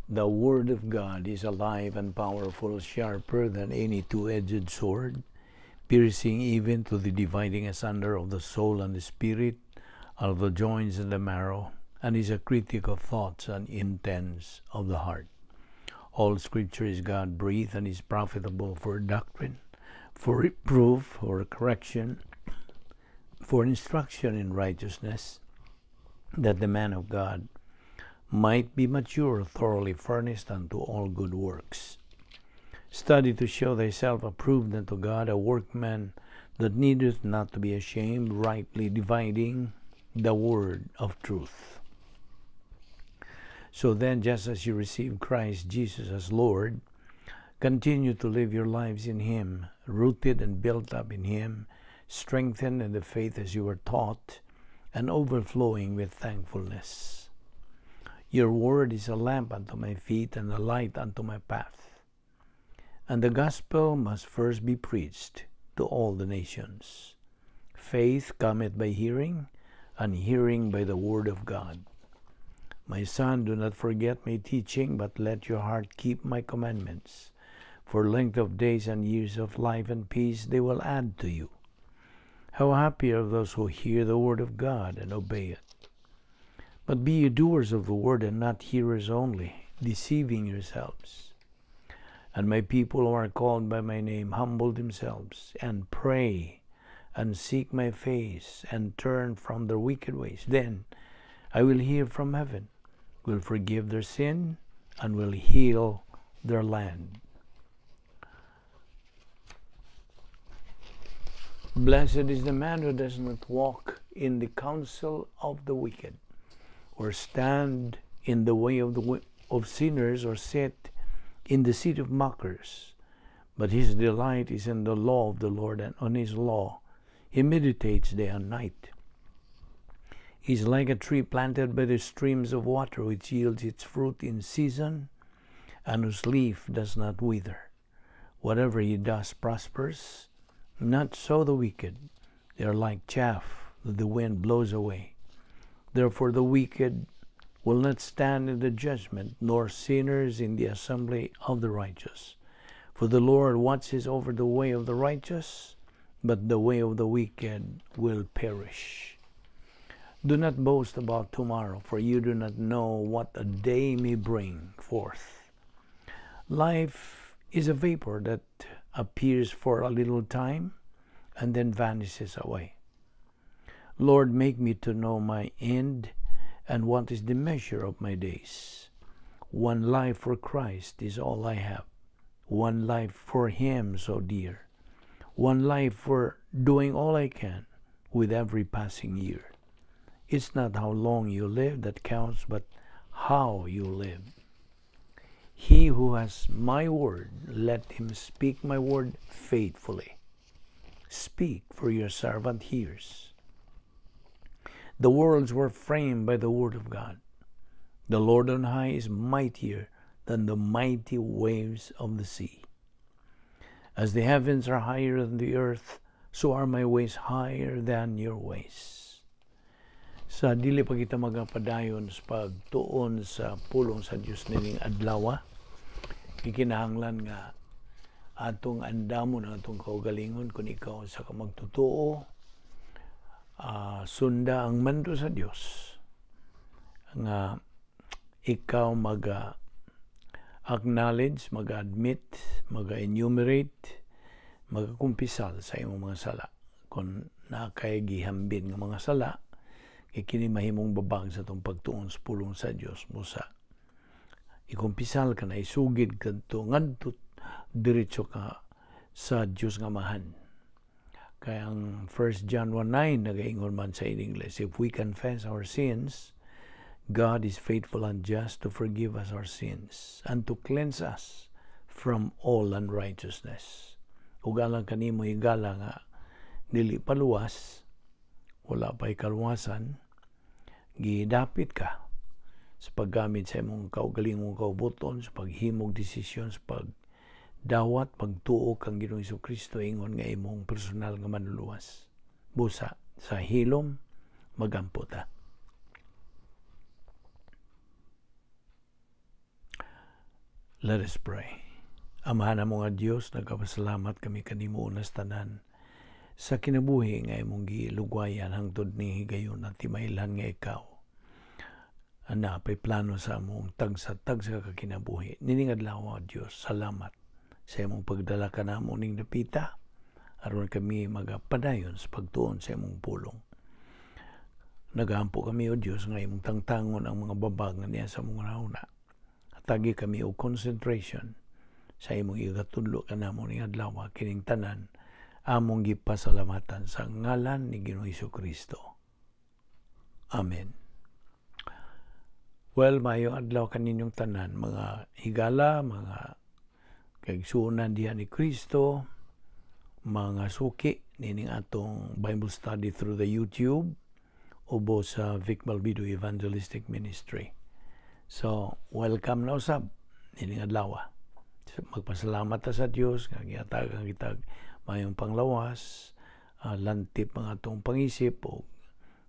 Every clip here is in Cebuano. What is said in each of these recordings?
The Word of God is alive and powerful, sharper than any two-edged sword, piercing even to the dividing asunder of the soul and the spirit, of the joints and the marrow, and is a critic of thoughts and intents of the heart. All Scripture is God-breathed and is profitable for doctrine, for reproof, for correction, for instruction in righteousness, that the man of God might be mature, thoroughly furnished unto all good works. Study to show thyself approved unto God, a workman that needeth not to be ashamed, rightly dividing the word of truth. So then, just as you receive Christ Jesus as Lord, continue to live your lives in Him, rooted and built up in Him, strengthened in the faith as you were taught, and overflowing with thankfulness. Your word is a lamp unto my feet and a light unto my path. And the gospel must first be preached to all the nations. Faith cometh by hearing, and hearing by the word of God. My son, do not forget my teaching, but let your heart keep my commandments. For length of days and years of life and peace they will add to you. How happy are those who hear the word of God and obey it. But be ye doers of the word and not hearers only, deceiving yourselves. And my people who are called by my name humble themselves and pray and seek my face and turn from their wicked ways. Then I will hear from heaven, will forgive their sin, and will heal their land. Blessed is the man who does not walk in the counsel of the wicked, or stand in the way of sinners, or sit in the seat of mockers. But his delight is in the law of the Lord, and on his law he meditates day and night. He is like a tree planted by the streams of water, which yields its fruit in season, and whose leaf does not wither. Whatever he does prospers. Not so the wicked. They are like chaff that the wind blows away. Therefore the wicked will not stand in the judgment, nor sinners in the assembly of the righteous. For the Lord watches over the way of the righteous, but the way of the wicked will perish. Do not boast about tomorrow, for you do not know what a day may bring forth. Life is a vapor that appears for a little time and then vanishes away. Lord, make me to know my end and what is the measure of my days. One life for Christ is all I have. One life for Him so dear. One life for doing all I can with every passing year. It's not how long you live that counts, but how you live. He who has my word, let him speak my word faithfully. Speak, for your servant hears. The worlds were framed by the word of God. The Lord on high is mightier than the mighty waves of the sea. As the heavens are higher than the earth, so are my ways higher than your ways. Sa dili pa kita magapadayon sa pagtuon sa pulong sa Dios nining adlaw, gikinahanglan nga atong andamon ang atong kaugalingon. Kung ikaw sa ka magtotoo, sunda ang mando sa Dios nga ikaw maga acknowledge, maga-admit, maga-enumerate, magakumpisal sa imong mga sala. Kung naa kay gihambin nga mga sala, kay kini mahimong babag sa atong pagtuon sa pulong sa Dios. Busa ikumpisal ka na, isugid kadto ngadto diretso ka sa Dios nga Amahan. Kaya ang 1 John 1:9 nagaingon man sa English, "If we confess our sins, God is faithful and just to forgive us our sins and to cleanse us from all unrighteousness." Ug alang kanimo, higala, nga dili paluwas, wala pa'y kaluwasan, gidapit ka sa paggamit sa imong kaugalingong kaubuton, sa paghimog desisyon, sa pagdawat, pagtuo kang Ginoong Kristo ingon nga imong personal nga manluluwas. Busa sa hilom, magampo ta. Let us pray. Amahan namo nga Dios, nagapasalamat kami kanimo unas tanan sa kinabuhi nga imong gilugwayan hangtod ni higayon at timailhan nga ikaw ana pay plano sa among tagsa-tagsa ka kinabuhi. Nining adlaw, Dios, salamat sa imong pagdala kanamo ning dapita aron kami magapadayon sa pagtuon sa imong pulong. Nagaampo kami, O Dios, nga imong tangtangon ang mga babag nga niya sa among hunahuna. Hatagi kami og concentration sa imong igatudlo kanamo ning adlaw. Kining tanan among gipasalamatan sa ngalan ni Ginoong Kristo. Amen. Well, maayong adlaw kaninyong tanan, mga higala, mga kaigsuonan diha ni Kristo, mga suki nining atong Bible study through the YouTube ubo sa Vic Balbido Evangelistic Ministry. So, welcome na usab nining adlaw. Magpasalamat ta sa Dios nga gihatagan kitag mayong panglawas, lantip ang atong pangisip o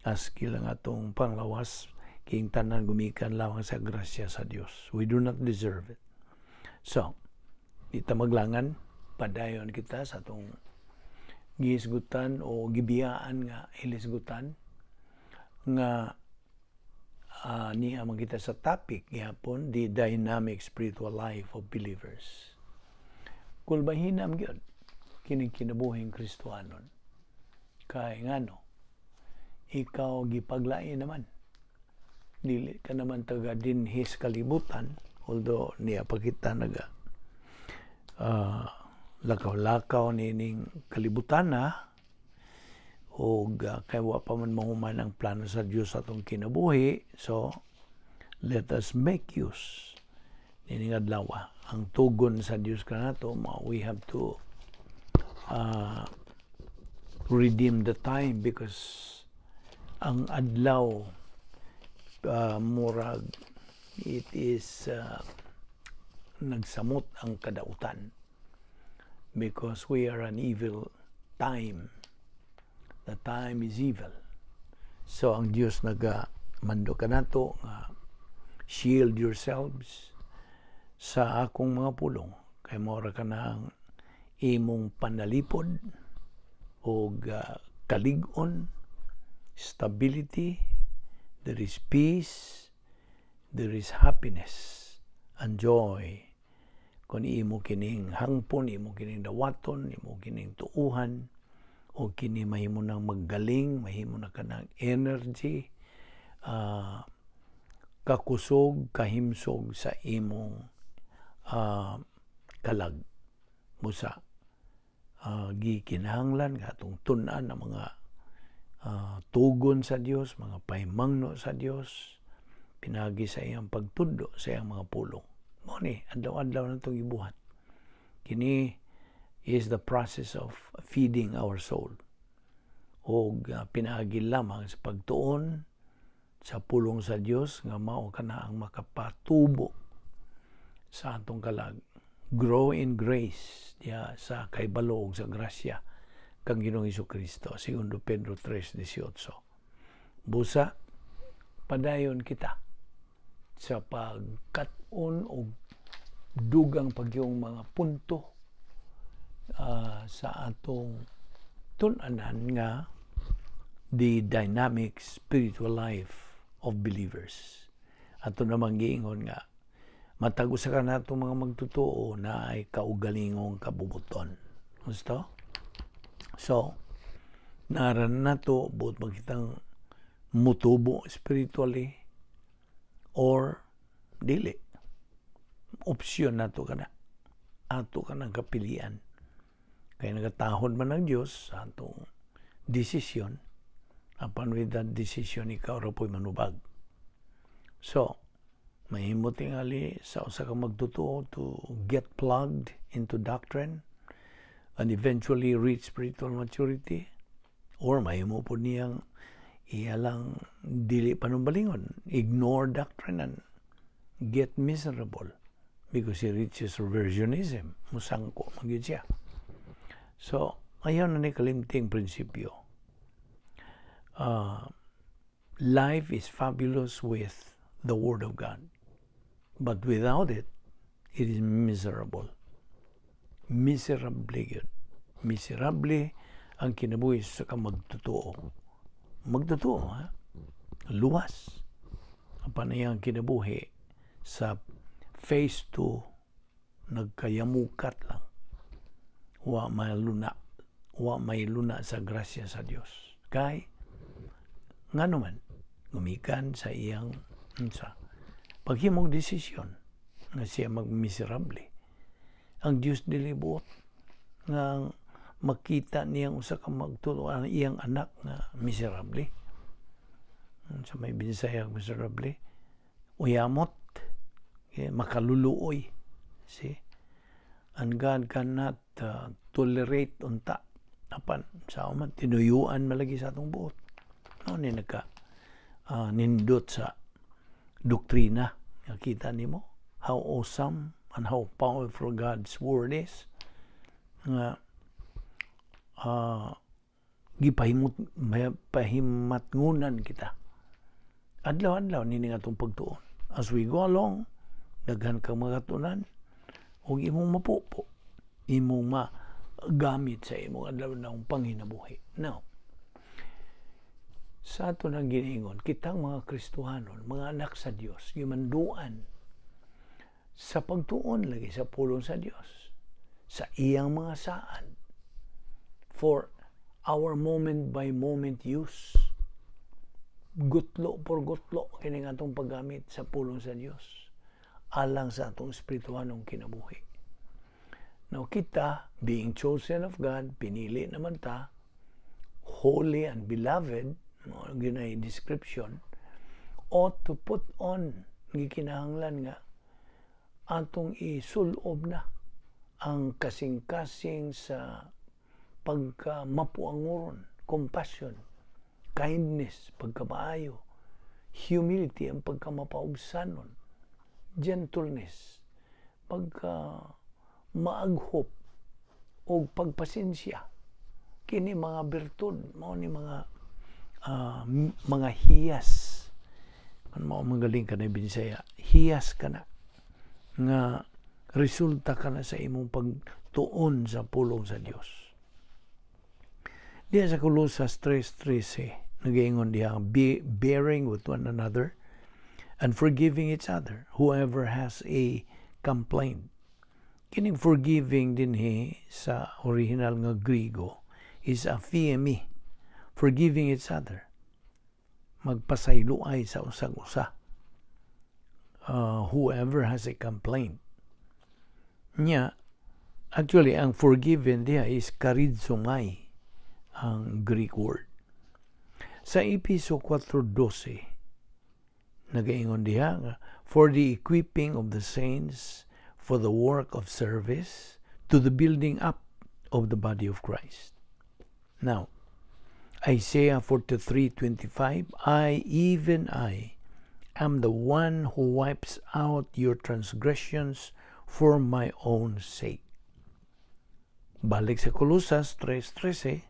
askil ang atong panglawas, kining tanan gumikan lamang sa grasya sa Dios. We do not deserve it. So, di ta maglangan, padayon kita sa atong gihisgutan o gibiyaan nga hilisgutan nga niya man kita sa topic gihapon, the dynamic spiritual life of believers. Kulbahinam gyud kining kinabuhing Kristohanon. Kay ngano, ikaw gipaglain naman. Dili ka naman taga dinhis kalibutan, although niya pa kita naga lakaw-lakaw nining kalibutan na og kay wa pa man mahuman ang plano sa Dios sa atong kinabuhi. So let us make use nining adlaw ang tugon sa Dios kanato. We have to redeem the time because ang adlaw murag it is nagsamot ang kadautan because we are an evil time. The time is evil. So ang Dios naga mando kanato nga shield yourselves sa akong mga pulong kay mora ka na ang imong panalipod og kalig-on, stability. There is peace, there is happiness and joy kung imo kining hangpon, imo kining dawaton, imo kining tuuhan o kini mahimo nang maggaling, mahimo na kanang energy, kakusog, kahimsog sa imong kalag. Busa gikinahanglan nga atong tun-an ang mga tugon sa Dios, mga pahimangno sa Dios pinagi sa iyang pagtudlo sa iyang mga pulong. Mao ni adlaw-adlaw na itong ibuhat. Kini is the process of feeding our soul og pinaagi lamang sa pagtuon sa pulong sa Dios nga mao kana ang makapatubo sa atong kalag. Grow in grace diha sa kaibalo sa grasya kang Ginoong Kristo, segundo Pedro 3:18. Busa padayon kita sa pagkat-on og dugang pagyong mga punto sa atong tun-anan nga the dynamic spiritual life of believers. Ato namang giingon nga matag usa ka nato mga magtotoo na ay kaugalingong kabubuton. Gusto? So, naran nato buot magkitang mutubo spiritually or dili. Opsyon nato kana. Ato ka ng kapilian. Kaya nagatahod man ang Diyos sa atong desisyon. Apan with that decision, ikaw ra po'y manubag. So, mahimo tingali sa usa ka magtotoo to get plugged into doctrine and eventually reach spiritual maturity, or mahimo po niyang iya lang dili panumbalingon, ignore doctrine and get miserable because he reaches reversionism, musangko magyud siya. So ayaw na ni kalimting prinsipyo. Life is fabulous with the Word of God, but without it It is miserable. Miserable gyud. Miserable ang kinabuhi sa ka magtotoo. Magtotoo, ha? Luwas. Ang panayang kinabuhi sa phase 2, nagkayamukat lang. Wa may luna. Wa may luna sa grasya sa Dios. Kay ngano man gumikan sa iyang unsa paghimog desisyon nga siya magmiserable. Ang Dios dili buot nga makita niyang usa ka magtotoo, ang iyang anak nga miserable. Sa may Binisaya, miserable, uyamot, okay, makaluluoy. See? And God cannot tolerate unta, apan sa man tinuyuan malagi sa atong buot no ni nagka nindot sa doktrina. Nakita nimo how awesome and how powerful God's word is nga gipahimot pahimatngunan kita adlaw-adlaw nini nga atong pagtuon. As we go along, daghan kang mga katunan ug imong mapupo, imong magamit sa imong adlaw na panginabuhi. Now, sa ato nang giniingon, kitang mga Kristohanon, mga anak sa Dios, gimanduan sa pagtuon lagi sa pulong sa Dios, sa iyang mga saad, for our moment by moment use. Gutlo por gutlo kini nga atong paggamit sa pulong sa Dios alang sa atong espirituhanong kinabuhi. Now kita, being chosen of God, pinili naman ta, holy and beloved, mao ginay description, ought to put on, gikinahanglan nga atong isulob na ang kasing-kasing sa pagka mapuanguron, compassion, kindness, pagkamaayo, humility, ang pagkamapaubsanon, gentleness, pagka maaghop, o pagpasensya. Kini mga bertud, mao ni mga hiyas. Kan mao magaling ka na Binisaya, hiyas ka na nga resulta ka na sa imong pagtuon sa pulong sa Dios. Diya sa Colosas 3:13, nagaingon diha, "Be bearing with one another and forgiving each other, whoever has a complaint." Kining forgiving dinhi sa original nga Grigo is aphiemi, forgiving each other. Magpasayloay sa usag usa. Whoever has a complaint. Nya, actually, ang forgiven diha is charizomai, ang Greek word. Sa Episo 4:12, nagaingon diha nga, "For the equipping of the saints for the work of service to the building up of the body of Christ." Now, Isaiah 43:25, "I, even I, am the one who wipes out your transgressions for my own sake." Balik sa Colosas 3:13,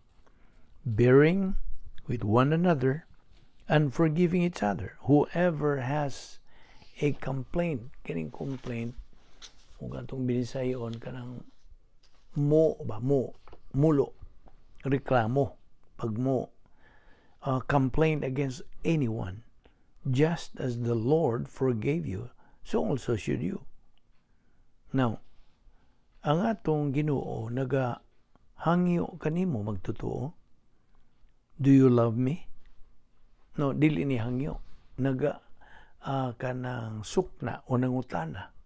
bearing with one another and forgiving each other, whoever has a complaint. Kining complaint, kung atong binisayon, kanang mo ba, mo, mulo, reklamo, pag mo, complaint against anyone. "Just as the Lord forgave you, so also should you." Now, ang atong Ginoo naga hangyo kanimo magtotoo. "Do you love me?" No, dili ni hangyo. Naga kanang sukna o nangutana.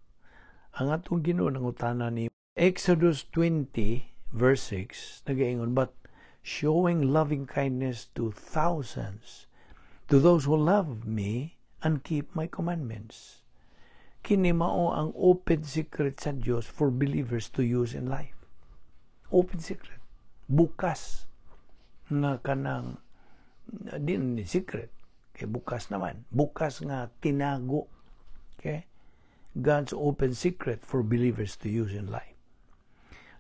Ang atong Ginoo nangutana ni Exodus 20 verse 6, nagaingon, "But showing loving kindness to thousands, to those who love me and keep my commandments." Kini mao ang open secret sa Dios for believers to use in life. Open secret. Bukas nga kanang di ni secret kay bukas naman, bukas nga tinago. Okay, God's open secret for believers to use in life.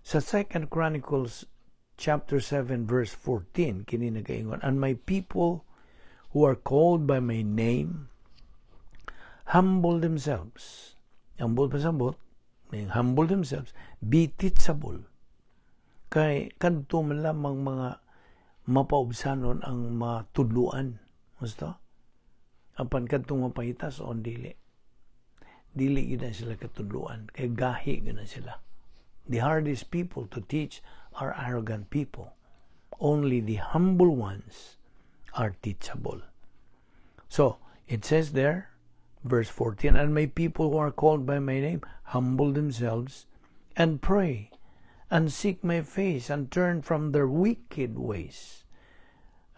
Sa Second Chronicles chapter 7 verse 14, kini nagaingon, "And my people who are called by my name humble themselves." Ambot pasambot May humble themselves, be teachable. Kay kadto man lamang mga mapaubsanon ang matudluan. Gusto? Apan kadtong mapahitas on dili. Dili gyud na sila katudluan kay gahi gyud na sila. The hardest people to teach are arrogant people. Only the humble ones are teachable. So, it says there, verse 14, "And my people who are called by my name humble themselves and pray and seek my face and turn from their wicked ways."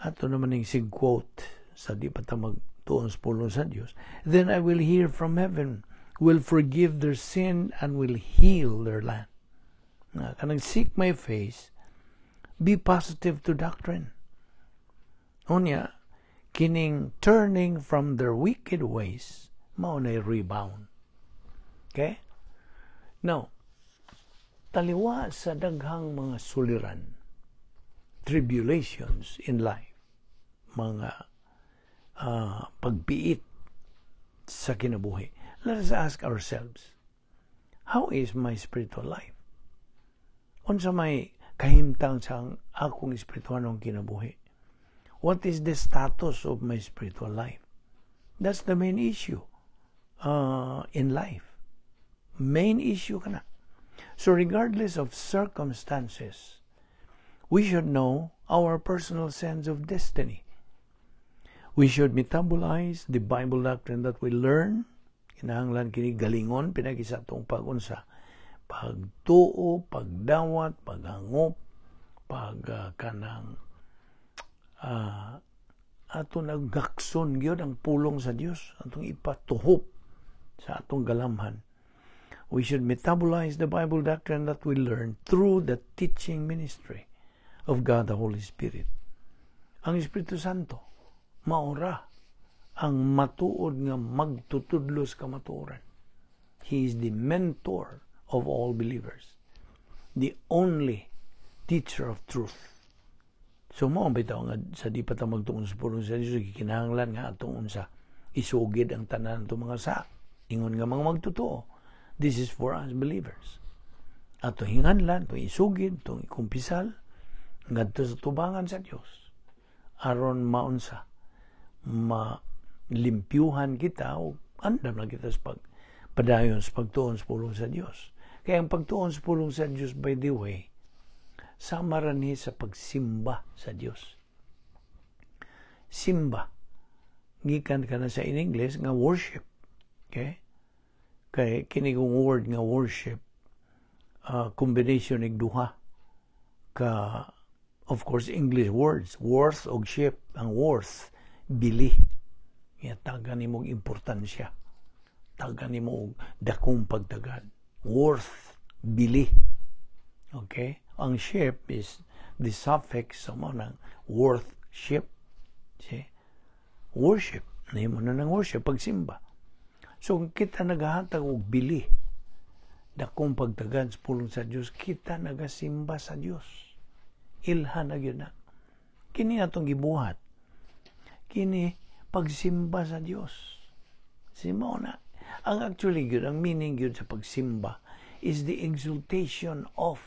Ato naman yung sig quote sa di pa ta magtuon sa pulong sa Dios. "Then I will hear from heaven, will forgive their sin and will heal their land." Na, kanang seek my face, be positive to doctrine. Unya, kining turning from their wicked ways, mao na rebound. Okay? Now, taliwa sa daghang mga suliran, tribulations in life, mga pagbiit sa kinabuhi. Let us ask ourselves, how is my spiritual life? Unsa may kahimtang sa akong espiritualong kinabuhi? What is the status of my spiritual life? That's the main issue in life. Main issue kana. So regardless of circumstances, we should know our personal sense of destiny. We should metabolize the Bible doctrine that we learn. Kinahanglan kini galingon pinagi sa atong pagunsa, pagtuo, pagdawat, paghangop, pag kanang ato naggakson gyud ang pulong sa Dios, atong ipatuhop sa atong galamhan. We should metabolize the Bible doctrine that we learn through the teaching ministry of God the Holy Spirit. Ang Espiritu Santo, maura ang matuod nga magtutudlo sa kamatuoran. He is the mentor of all believers, the only teacher of truth. So mao bitaw nga sa di pa ta magtuon sa pulong sa Dios, kinahanglan nga atong unsa, isugid ang tanan atong mga sa ingon nga mga magtotoo. This is for us believers. Ato hinganlan, atong isugid, atong ikumpisal ngadto sa tubangan sa Dios aron maunsa, malimpyuhan kita o andam na kita sa pag padayon sa pagtuon sa pulong sa Dios. Kaya ang pagtuon sa pulong sa Dios, by the way, sama ra ni sa pagsimba sa Dios. Simba. Gikan ka na sa in English nga worship. Okay? Kay kini kong word nga worship, combination ig duha ka, of course, English words, worth og ship. Ang worth, bili. Nga taga nimo og importansya. Taga nimo og dakong pagtagad. Worth, bili. Okay? Ang ship is the suffix sa mo ng worth ship. See? Worship. Nahimo na ng worship, pagsimba. So, kung kita naghahatag og bili, dakong pagtagad sa pulong sa Dios, kita nagasimba sa Dios. Ilhan na gyud na. Kini atong gibuhat. Kini pagsimba sa Dios. Simba na. Ang actually gyud, ang meaning gyud sa pagsimba is the exaltation of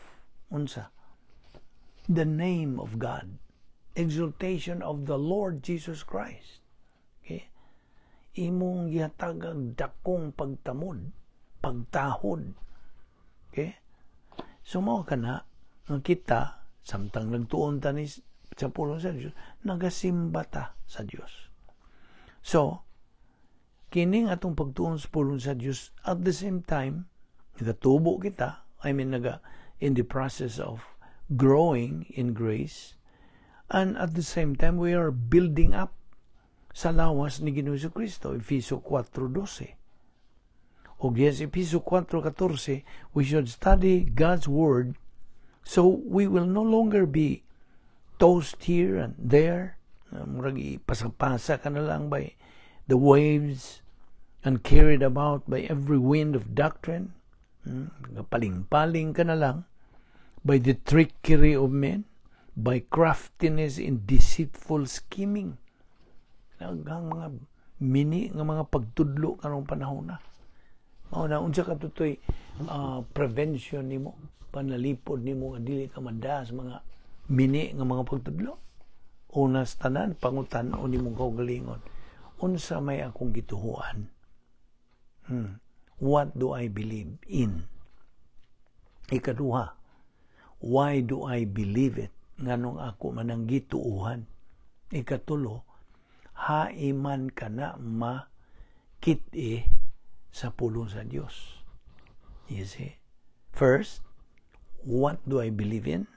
unsa? The name of God. Exaltation of the Lord Jesus Christ. Okay? Imong gihatag dakong pagtamod, pagtahod. Okay? So mao kana nga kita samtang nagtuon ta ni sa pulong sa Dios, nagasimba ta sa Dios. So, kining atong pagtuon sa pulong sa Dios, at the same time nagatubo kita, I mean, naga in the process of growing in grace, and at the same time we are building up sa lawas ni Ginoong Kristo, Efeso 4:12. O yes, Efeso 4:14, we should study God's Word so we will no longer be tossed here and there. Murag ipasapasa ka na lang by the waves and carried about by every wind of doctrine. Paling-paling ka na lang by the trickery of men, by craftiness in deceitful scheming. Daghang mga mini nga mga pagtudlo karong panahon na. Mao na unsa ka tutoy prevention nimo, panalipod nimo nga dili ka madaa sa mga mini nga mga pagtudlo? Una sa tanan, pangutan-on nimong kaugalingon. Unsa may akong gituhuan? What do I believe in? Ikaduha, why do I believe it? Nganong ako manang gituuhan? Ikatulo, hain man kana makit-i sa pulong sa Dios? You see? First, what do I believe in?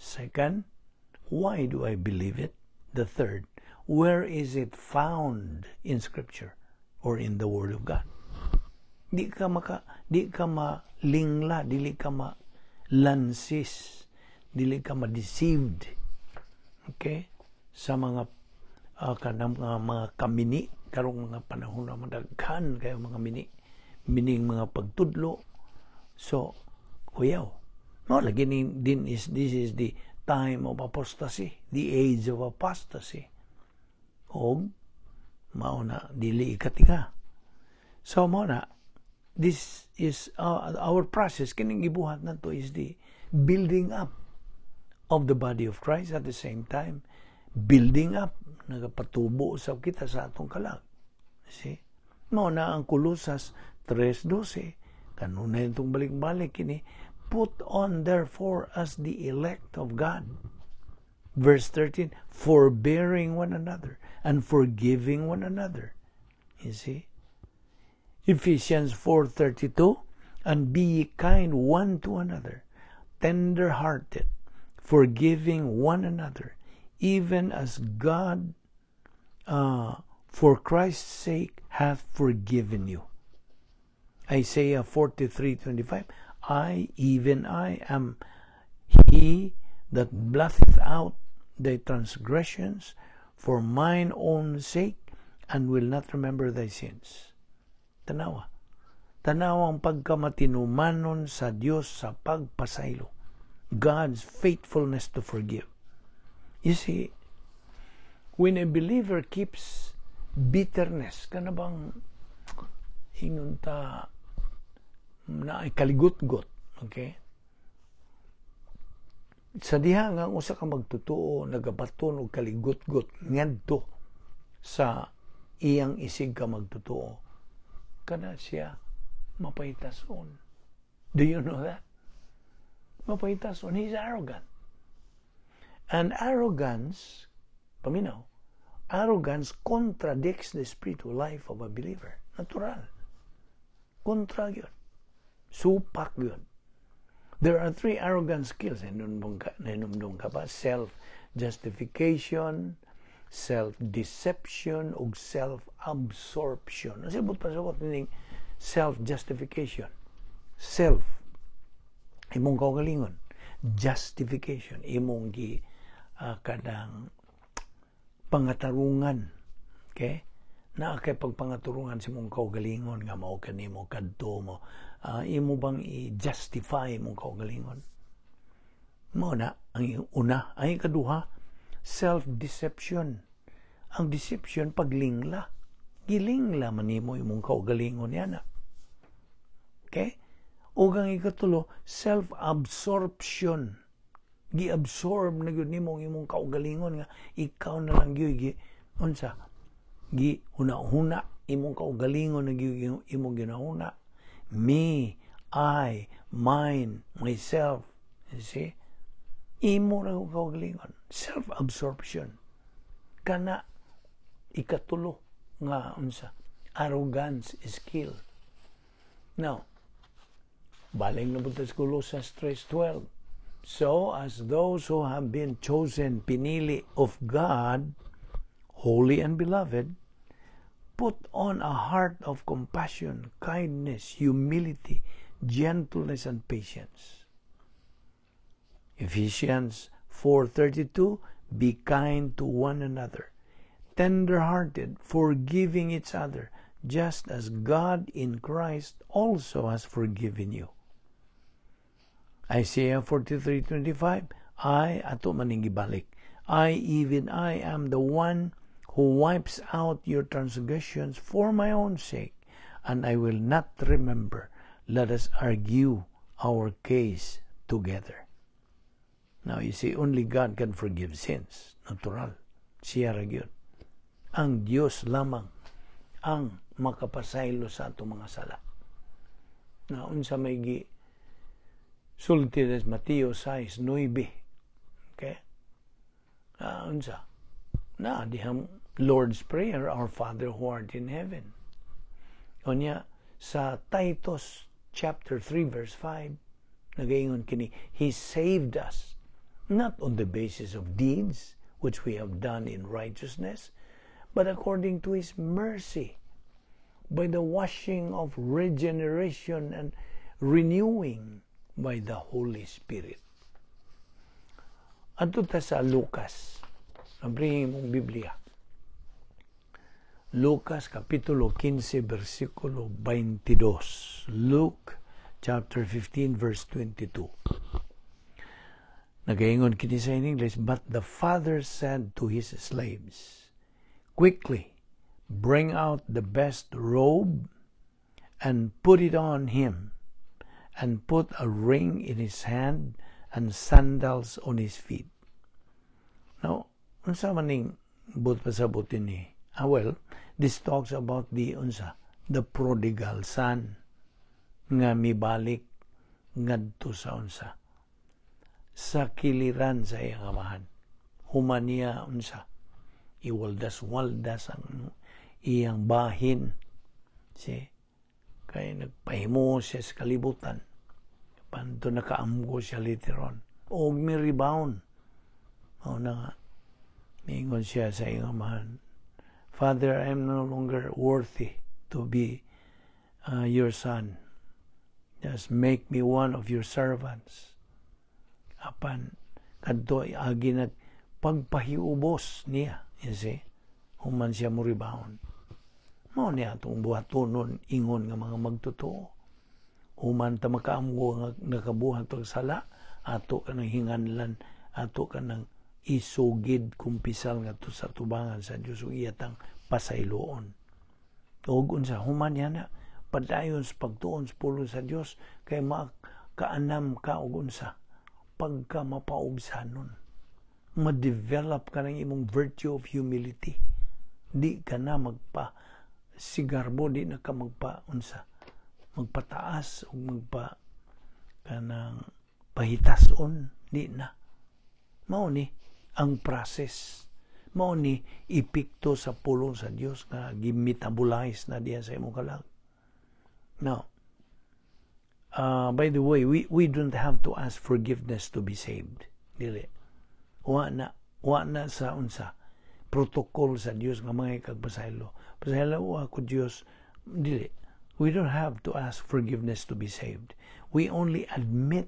Second, why do I believe it? The third, where is it found in Scripture or in the Word of God? Di ka malingla, dili ka malansis, dili ka ma-deceived. Okay? Sa mga kanang mga kamini karong mga panahon na madaghan kayo mga mini mining mga pagtudlo. So kuyaw no lagi ni din is this is the time of apostasy, the age of apostasy, og mao na dili ikatinga. So mao na, this is our process. Kining gibuhat nato is the building up of the body of Christ, at the same time building up, nagapatubo sa kita sa atong kalag. See, mao na ang Kolosas 3:12, kanunay itong balik-balik kini: "Put on therefore as the elect of God," verse 13, "forbearing one another and forgiving one another." You see? Ephesians 4:32, "And be ye kind one to another, tender-hearted, forgiving one another, even as God, for Christ's sake, hath forgiven you." Isaiah 43:25, "I, even I, am he that blotteth out thy transgressions for mine own sake, and will not remember thy sins." Tanawa. Tanawa ang pagkamatinumanon sa Dios sa pagpasaylo. God's faithfulness to forgive. You see, when a believer keeps bitterness, kana bang ingon ta na ay kaligot-got, okay? Sa diha nga ang usa ka magtotoo nagabaton og kaligot-got ngadto sa iyang isig ka magtotoo, kana siya mapahitason. Do you know that? Mapahitason. He's arrogant. And arrogance, paminaw, arrogance contradicts the spiritual life of a believer. Natural. Kontra yun. Supak yun. There are three arrogant skills. Nahinumdum ka ba? Self-justification, self-deception, ug self-absorption. Ano sibot pasabot ning self-justification? Self, imong kaugalingon. Justification, imong gi kanang pangatarungan. Okay? Naa kay pagpangaturungan sa imong kaugalingon nga mao kanimo kadto mo, imo bang i-justify imong kaugalingon? Mao na ang una. Ang ikaduha, self-deception. Ang deception, paglingla. Gilingla man nimo imong kaugalingon yana. Okay? Ug ang ikatulo, self-absorption. Gi-absorb na gyud nimo ang imong kaugalingon nga ikaw na lang gyud gi unsa gi huna-huna, imong kaugalingon na gyud imong ginahuna. Me, I, mine, myself. You see? Imo ra kaugalingon. Self-absorption. Kana ikatulo nga unsa, arrogance skill. Now, baling na punta sa Colossus 3:12. "So, as those who have been chosen," pinili, "of God, holy and beloved, put on a heart of compassion, kindness, humility, gentleness, and patience." Ephesians 4:32, "Be kind to one another, tender-hearted, forgiving each other, just as God in Christ also has forgiven you." Isaiah 43:25, I, ato maning gibalik, "I, even I, am the one who wipes out your transgressions for my own sake, and I will not remember Let us argue our case together." Now, you see, only God can forgive sins. Natural. Siya ra gyud. Ang Dios lamang ang makapasaylo sa atong mga sala. Na unsa may gisulti sa Mateo 6:9. Okay? Unsa? Na dihang Lord's Prayer, "Our Father who art in heaven." Unya, sa Titus chapter 3 verse 5, nagaingon kini, "He saved us, not on the basis of deeds which we have done in righteousness, but according to His mercy, by the washing of regeneration and renewing by the Holy Spirit." Adto ta sa Lucas. Abrihin mong Biblia. Lucas Kapitulo 15, versikulo 22. Luke chapter 15 verse 22. Nagaingon kini sa in English, "But the father said to his slaves, 'Quickly, bring out the best robe and put it on him, and put a ring in his hand and sandals on his feet.'" Now, unsa man ning buot pasabot ni? Well, this talks about the unsa, the prodigal son nga mibalik ngadto sa unsa, sa kiliran sa iyang amahan. Human niya unsa, iwaldas-waldas ang iyang bahin. Si kay nagpahimo siya sa kalibutan. Panto nakaamgo siya later on. Og mi rebound. Mao na nga, miingon siya sa iyang amahan, "Father, I am no longer worthy to be your son. Just make me one of your servants." Apan kadto agi nag pagpahiubos niya, you see, human siya mo rebound. Mao niya atong buhatonon ingon nga mga magtotoo. Human ta makaamgo nga nakabuhat og sala, ato ka nang hinganlan, ato ka nang isugid, kumpisal ngadto sa tubangan sa Dios ug iya tang pasayloon. Ug unsa human niya na padayon sa pagtuon sa pulong sa Dios kay makaanam ka og unsa, pagka mapaubsanon. Ma-develop ka ng imong virtue of humility. Di ka na magpa sigarbo, di na ka magpa unsa, magpataas o magpa kanang pahitason, di na. Mao ni ang process. Mao ni epekto sa pulong sa Dios nga gimetabolize na diya sa imong kalag. Now, by the way, we don't have to ask forgiveness to be saved. Dili. Wa na sa unsa, protocol sa Dios nga mga kagpasaylo. "Pasaylo ako, Dios." Dili. We don't have to ask forgiveness to be saved. We only admit,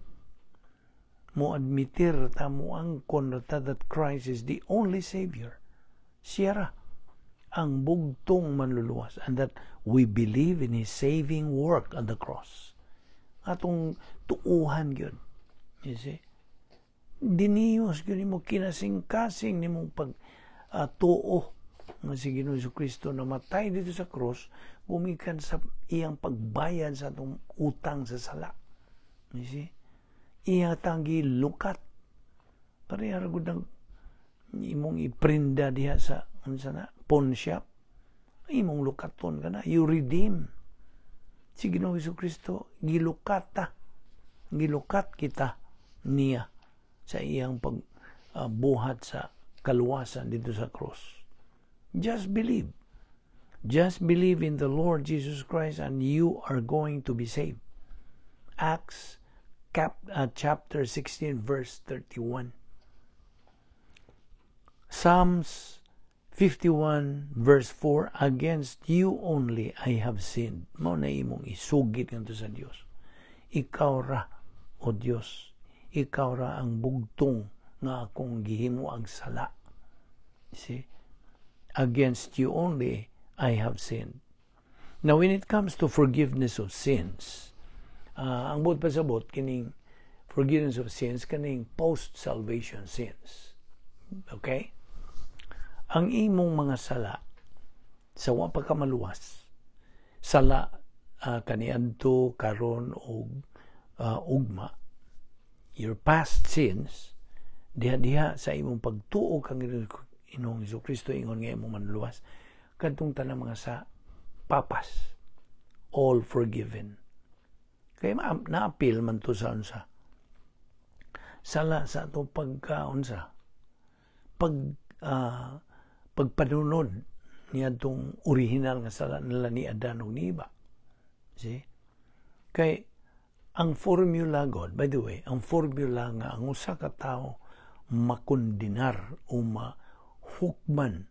mo admitir ta, mo angkon ta that Christ is the only Savior. Siya ra ang bugtong manluluwas and that we believe in His saving work on the cross. Atong tuuhan gyud. You see? Diniyos gyud nimo, kinasing-kasing nimong pag tuo nga si Ginoong Kristo namatay dito sa cross gumikan sa iyang pagbayad sa atong utang sa sala. You see? Iya tang gilukat. Pareha ra gud ang imong iprinda diha sa unsa na, pawn shop. Imong lukaton ka na, you redeem. Si Ginoong Kristo gilukat ta. Gilukat kita niya sa iyang pagbuhat sa kaluwasan dito sa cross. Just believe. Just believe in the Lord Jesus Christ and you are going to be saved. Acts chapter 16 verse 31. Psalms 51 verse 4, "Against you only I have sinned." Mao na imong isugid ngadto sa Dios. "Ikaw ra, O Dios, ikaw ra ang bugtong nga akong gihimo ang sala." See? "Against you only I have sinned." Now, when it comes to forgiveness of sins, ang buot pasabot, kining forgiveness of sins, kaning post-salvation sins. Okay? Ang imong mga sala sa wa pa ka maluwas, sala kaniadto, karon og ugma, your past sins, diha-diha sa imong pagtuo kang Ginoong Kristo ingon nga imong Manluluwas, kadtong tanang mga sa papas, all forgiven. Kay naapil man to sa unsa, sala sa ato pagkaunsa, pagpanunod niadtong original nga sala nila ni Adan ug ni Eva. See? Kay ang formula God, by the way, ang formula nga ang usa ka tawo makondenar o mahukman,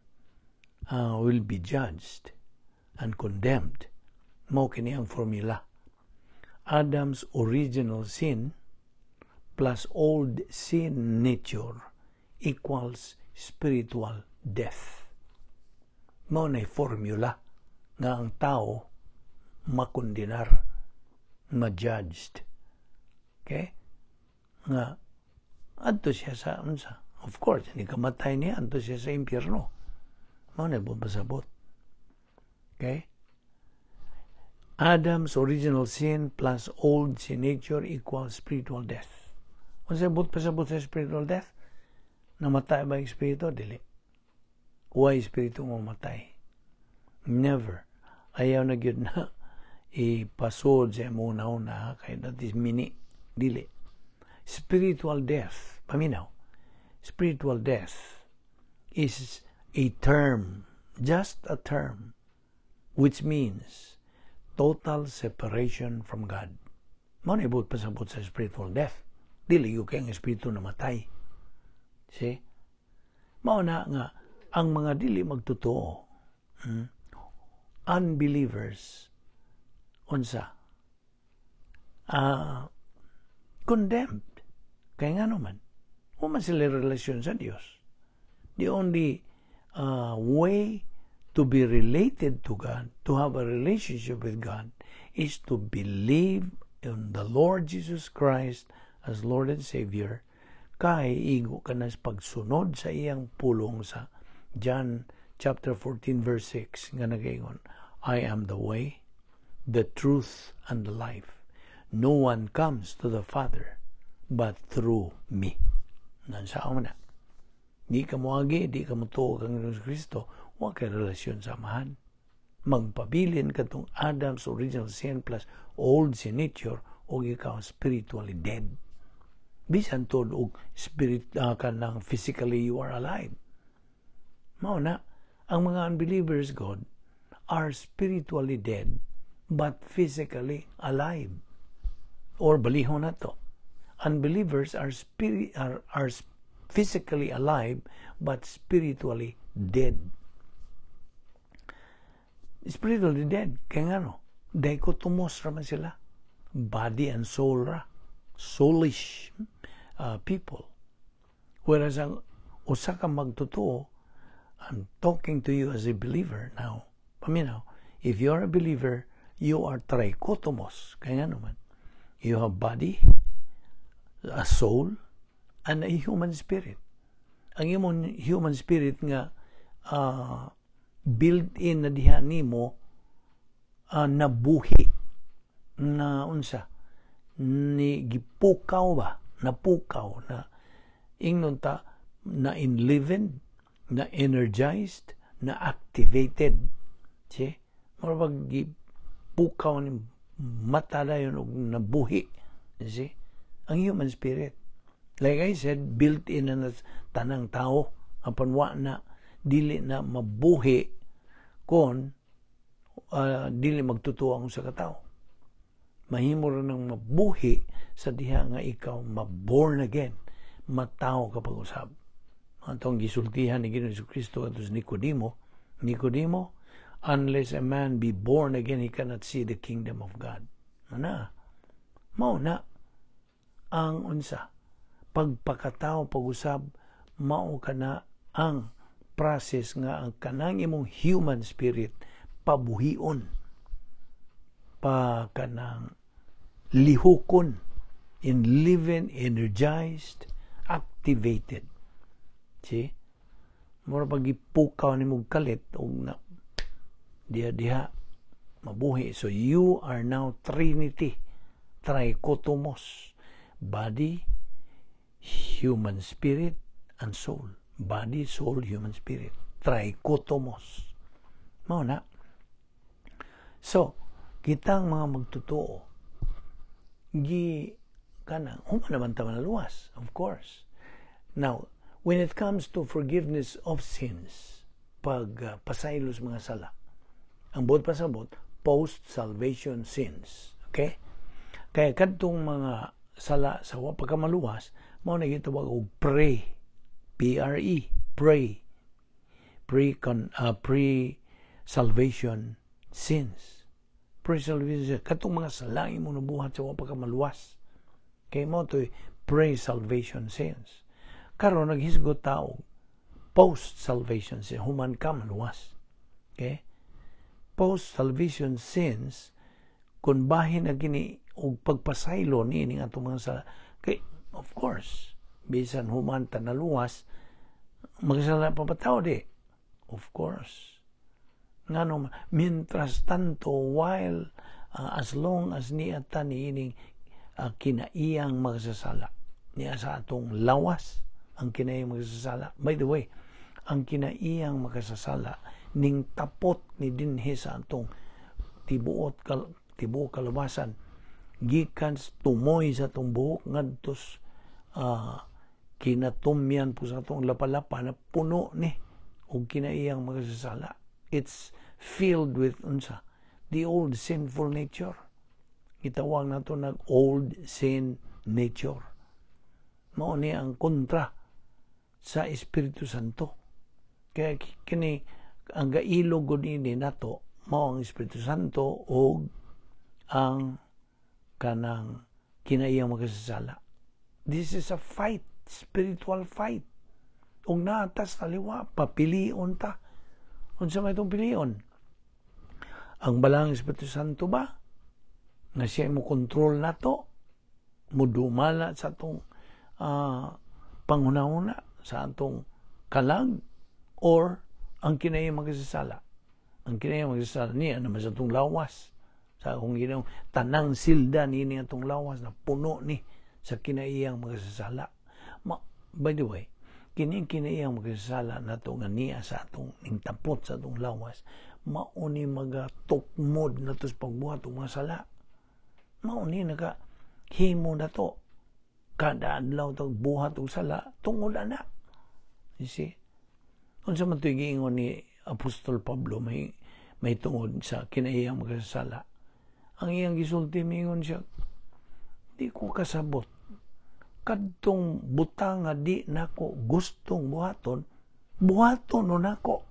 will be judged and condemned, mao kini ang formula: Adam's original sin plus old sin nature equals spiritual death. Mao na formula nga ang tao makondenar, ma-judged. Okay? Nga adto siya sa unsa? Of course, hindi kamatay niya, adto siya sa impyerno. Mao na pasabot. Okay? Adam's original sin plus old sin nature equals spiritual death. Unsa buot pasabot sa spiritual death? Namatay ba ang espiritu? Dili. Why espiritu mo matay? Never. Ayaw na gyud na ipasod sa imong una kay that is mini. Dili. Spiritual death, paminaw. Spiritual death is a term, just a term, which means total separation from God. Mao na ibot pasabot sa spiritual death. Dili gyud kay ang espiritu namatay. See? Mao na nga ang mga dili magtotoo, unbelievers, unsa, condemned. Kaya nga naman, wa man sila relasyon sa Dios. The only way to be related to God, to have a relationship with God, is to believe in the Lord Jesus Christ as Lord and Savior, kay igo ka na sa pagsunod sa iyang pulong sa John chapter 14 verse 6 nga nagaingon, "I am the way, the truth, and the life. No one comes to the Father but through me." Nansa mo na. Di ka moagi, di ka motuo kang Ginoong Kristo, wa kay relasyon sa Amahan. Magpabilin katong Adam's original sin plus old sin nature o ikaw spiritually dead. Bisan tuod og spirit, kanang physically you are alive. Mao na ang mga unbelievers God are spiritually dead but physically alive. Or balihon na to. Unbelievers are physically alive but spiritually dead. Spiritually dead. Kaya nga no, dichotomous raman sila. Body and soul ra. Soulish people. Whereas ang usa ka magtotoo, I'm talking to you as a believer now. Paminaw, if you're a believer, you are trichotomous. Kaya nga naman, you have body, a soul, and a human spirit. Ang imong human spirit nga built-in na diha nimo, nabuhi na unsa ni, gipukaw ba, napukaw na, ingnon ta, na enlivened, na energized, na activated. See, mura pag gipukaw ni mata dayon og nabuhi. See, ang human spirit, like I said, built in na tanang tao, apan wa na, dili na mabuhi kon dili magtotoo ang usa ka tawo. Mahimo ra nang mabuhi sa diha nga ikaw ma-born again, matawo ka pag-usab. Atong gisultihan ni Ginoong Kristo adto sa Nicodemo, "Nicodemo, unless a man be born again, he cannot see the kingdom of God." Ana, mao na ang unsa, pagpakatao pag-usab, mao kana ang process nga ang kanang imong human spirit pabuhion pa, kanang lihukon, enliven, energized, activated. See, mura pag gipukaw nimo kalit og na diha diha. Mabuhi. So you are now Trinity. Trichotomos. Body, human spirit, and soul. Body, soul, human spirit. Trichotomos. Mao na. So, kitang mga magtotoo, gi kanang, human naman ta maluwas, of course. Now, when it comes to forgiveness of sins, pag pasaylo sa mga sala, ang buot pasabot, post-salvation sins. Okay? Kaya kadtong mga sala sa wa pa ka maluwas, mao na gitawag og pre, PRE, pre, pre-salvation sins. Pre-salvation, katong mga sala imo nabuhat sa wa pa ka maluwas. Kay mao to'y pre-salvation sins. Karon naghisgot ta og post-salvation sins, human ka maluwas. Okay? Post-salvation sins, kung bahin na kini og pagpasaylo niining atong mga sala, kay of course, bisan human ta naluwas, magsala pa ba tao di? Of course. Ngano, mientras tanto, while as long as niya ta niining kinaiyang magsasala, niya sa atong lawas ang kinaiyang magsasala. By the way, ang kinaiyang makasasala ning tapot ni dinhi sa atong tibuok kalawasan, gikan tumoy sa atong buhok ngadto kinatumyan po sa atong lapalapa, na puno ni og kinaiyang makasasala. It's filled with unsa? The old sinful nature. Gitawag nato nag old sin nature. Mao ni ang kontra sa Espiritu Santo. Kaya kini ang gailog gud ini nato, mao ang Espiritu Santo og ang kanang kinaiyang makasasala. This is a fight, spiritual fight. Ug naatas taliwa, papilion ta. Unsa may itong pilion? Ang Balaang Espiritu Santo ba? Nga siya mo kontrol nato, mudumala sa atong panghunahuna, sa atong kalag, or ang kinaiyang makasasala? Ang kinaiyang makasasala niya naman sa atong lawas. Sa akong Ginoo, tanang silda niini atong lawas na puno ni sa kinaiyang makasasala. By the way, kini kinaiyang makasasala nato nga niya sa atong ning tapot sa atong lawas, mao ni magatukmod nato sa pagbuhat og mga sala. Mao ni naka himo nato kada adlaw tag buhat og sala tungod ana. You see? Unsa man to'y giingon ni Apostol Pablo may tungod sa kinaiyang makasasala? Ang iyang gisulti, mingon siya, "Di ko kasabot. Kadtong butang nga di nako gustong buhaton, buhaton no nako.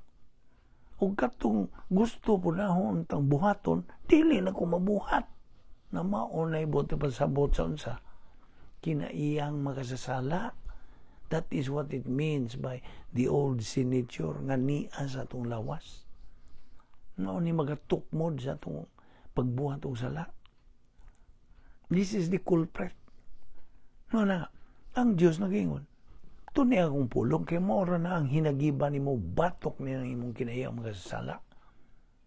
Ug kadtong gusto po nahon tang buhaton, dili nako mabuhat." Na mao na buot pasabot sa unsa? Kinaiyang makasasala. That is what it means by the old sin nature nga niya sa atong lawas. Mao ni magatukmod sa atong pagbuhat og sala. This is the culprit. No na, ang Diyos nagingon, "Tuni akong pulong kay mora na ang hinagiban nimo, batok ni ang imong kinaiyang makasasala."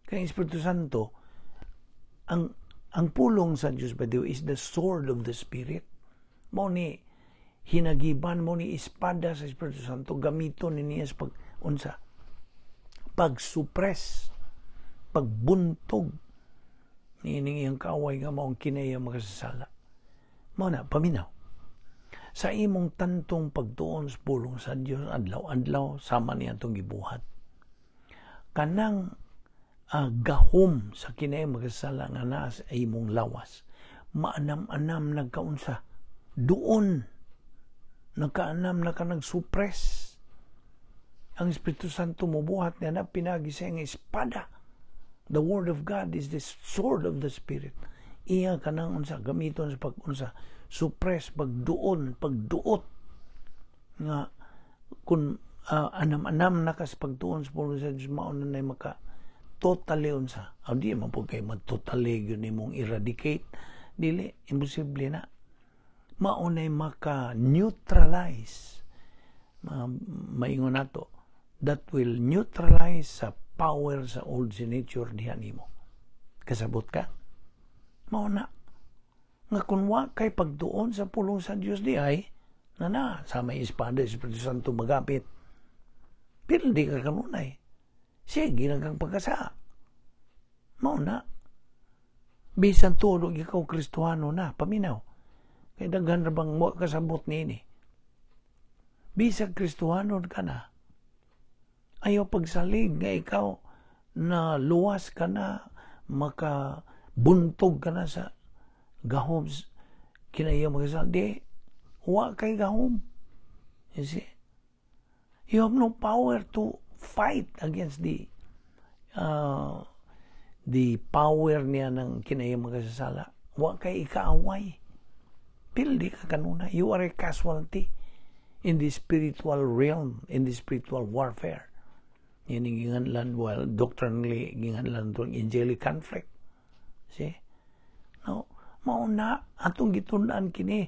Kay Espiritu Santo, ang pulong sa Diyos, by the way, is the sword of the Spirit. Mao ni hinagiban mo ni espada sa Espiritu Santo, gamiton ni niya sa pag unsa? Pag-suppress, pagbuntog niining iyang kaaway nga mao ang kinaiyang makasasala. Mao na, paminaw. Sa imong tantong pagtuon sa pulong sa Dios adlaw-adlaw sama niya itong gibuhat, kanang gahom sa kinaiyang makasasala nga naa sa imong lawas, maanam-anam nagkaunsa doon, nagkaanam na ka nag-suppress. Ang Espiritu Santo mobuhat niya na pinagi sa iyang espada. The Word of God is the sword of the Spirit. Iya kanang unsa? Gamiton sa pag-unsa? Suppress, pagduon, pagduot nga kung anam-anam na ka sa pagtuon sa pulong sa Diyos, mao na maka totally unsa? Di man po kay mag-totally yun imong eradicate, dili, imposible na. Mao na maka neutralize, maingon nato, that will neutralize sa power sa old sin nature diha nimo. Kasabot ka? Mao na. Nga kung wa kay pagtuon sa pulong sa Dios di ay, na na, sa may espada, Espiritu Santo magapit. Pero di ka kanunay. Sige na kang pagkasa. Mao na. Bisan tulo ikaw Kristohano na, paminaw. Kay daghan ra bang mo kasabot niini. Bisag Kristohano ka na, ayaw pagsalig nga ikaw na luwas ka na, makabuntog ka na sa gahom kinaiya makasal. Di, wa kay gahom. You see? You have no power to fight against the power niya ng kinaiya makasasala. Wa kay ikaaway. Pildi ka kanuna. You are a casualty in the spiritual realm, in the spiritual warfare. Yan ang ginganlan, well, doctrinally, ginganlan itong angelic conflict. See? No, mauna, atong gitun-an kini,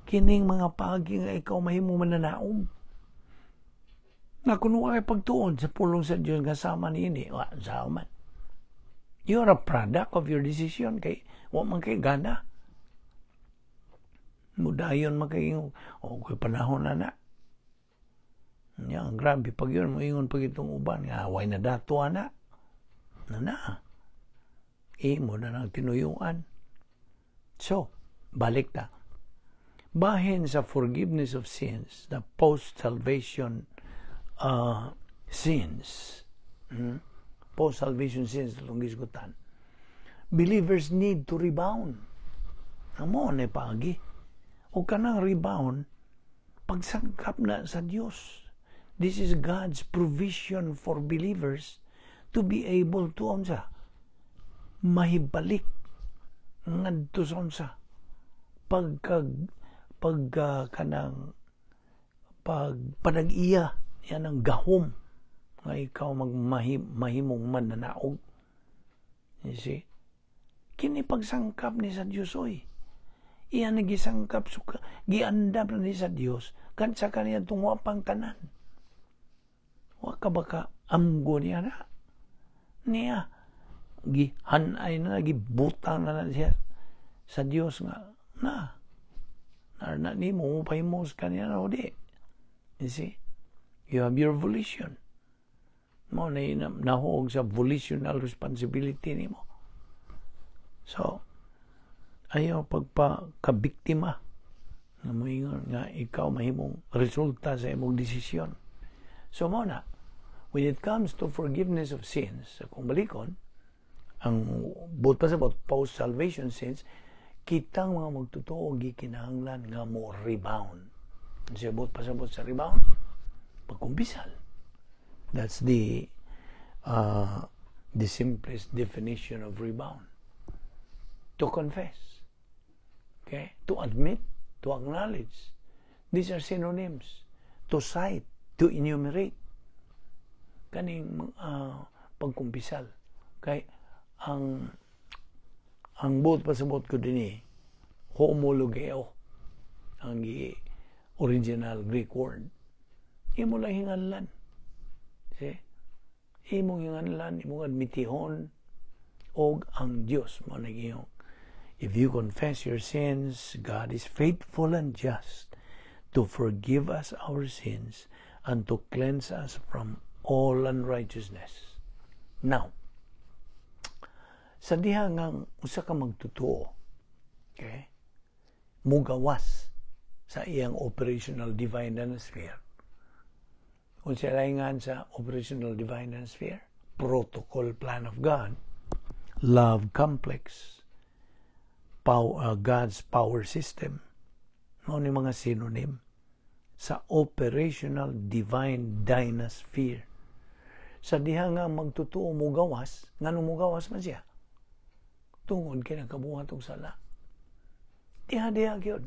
kining mga paagi nga ikaw mahimo mananaog. Nga kung kay pagtuon sa pulong sa Dios nga sama niini, wa sa man. You are a product of your decision kay wa man kay gana. Mudayon man kay, oh, kay panahon na na. Ya, grabe pag yun, moingon pag itong uban, nga way na dato ana. Na na. Imo na nang tinuyuan. So, balik ta. Bahin sa forgiveness of sins, the post-salvation sins, Post-salvation sins, itong gisgutan. Believers need to rebound. Amo na paagi. O kanang rebound, pagsangkap na sa Dios. This is God's provision for believers to be able to unsa mahibalik ngadto sa unsa pagka pagka kanang pag panag-iya yan ang gahom nga ikaw magmahim mahimong mananaog. You see? Kini pagsangkap ni sa Dios oy. Iyan nagisangkap suka giandam na ni sa Dios kan sa kaniya tungwa pang tanan. Wa ka ba ka amgo niya na? Niya, gihanay na, gibutang na, na siya sa Dios nga, na, na, na nimo, pahimos ka niya na, di. You see? You have your volition. Mo na nahuog sa volitional responsibility nimo. So, ayaw pagpa kabiktima nga moingon nga ikaw mahimong resulta sa imong desisyon. So mo na, when it comes to forgiveness of sins, kung balikon, ang buot pa sa post-salvation sins, kitang mga magtotoo gikinahanglan nga mo rebound. Siya buot pasabot sa rebound, pagkumpisal. That's the simplest definition of rebound. To confess. Okay? To admit, to acknowledge. These are synonyms. To cite, to enumerate. Kaning pagkumpisal. Kay ang buot pasabot ko dinhi, homologeo ang original Greek word. Imo lang hinganlan. See? Imong hinganlan, imong admitihon og ang Dios mo nagiyong. If you confess your sins, God is faithful and just to forgive us our sins and to cleanse us from all unrighteousness. Now, sa diha nga usa ka magtotoo, okay, mugawas sa iyang operational divine sphere. Kung siya sa operational divine sphere, protocol plan of God, love complex, power, God's power system, mao ni mga synonym sa operational divine dynasphere. Sa diha nga magtotoo mo gawas, ngano mo gawas man siya? Tungod kay nakabuhat og sala. Diha diha gyud.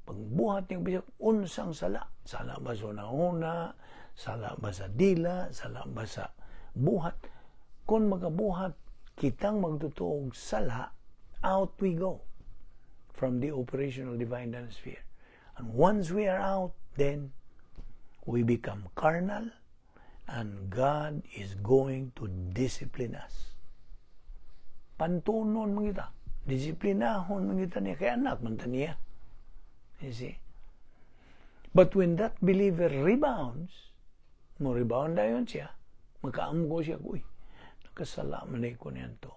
Pagbuhat niyang bisag unsang sala, sala ba sa una, sala ba sa dila, sala ba sa buhat. Kung magabuhat kitang magtotoo sala, out we go from the operational divine sphere. And once we are out, then we become carnal and God is going to discipline us. Pantunon man kita. Disiplinahon man kita niya. Kay anak man ta niya. You see? But when that believer rebounds, mo rebound dayon siya, makaamgo siya, "Uy, nakasala man ko niyan to.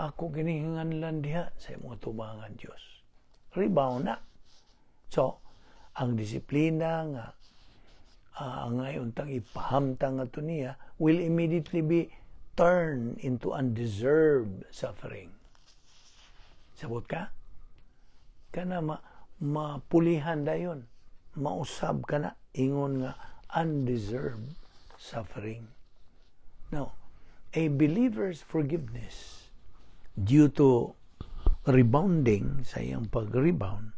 Ako ginihinganlan diha sa imong tubangan, Dios." Rebound na. So, ang disiplina nga ngayon tang ipahamtang nga to niya will immediately be turned into undeserved suffering. Sabot ka? Kana mapulihan dayon. Mausab ka na ingon nga undeserved suffering. Now, a believer's forgiveness due to rebounding, sa iyang pag-rebound,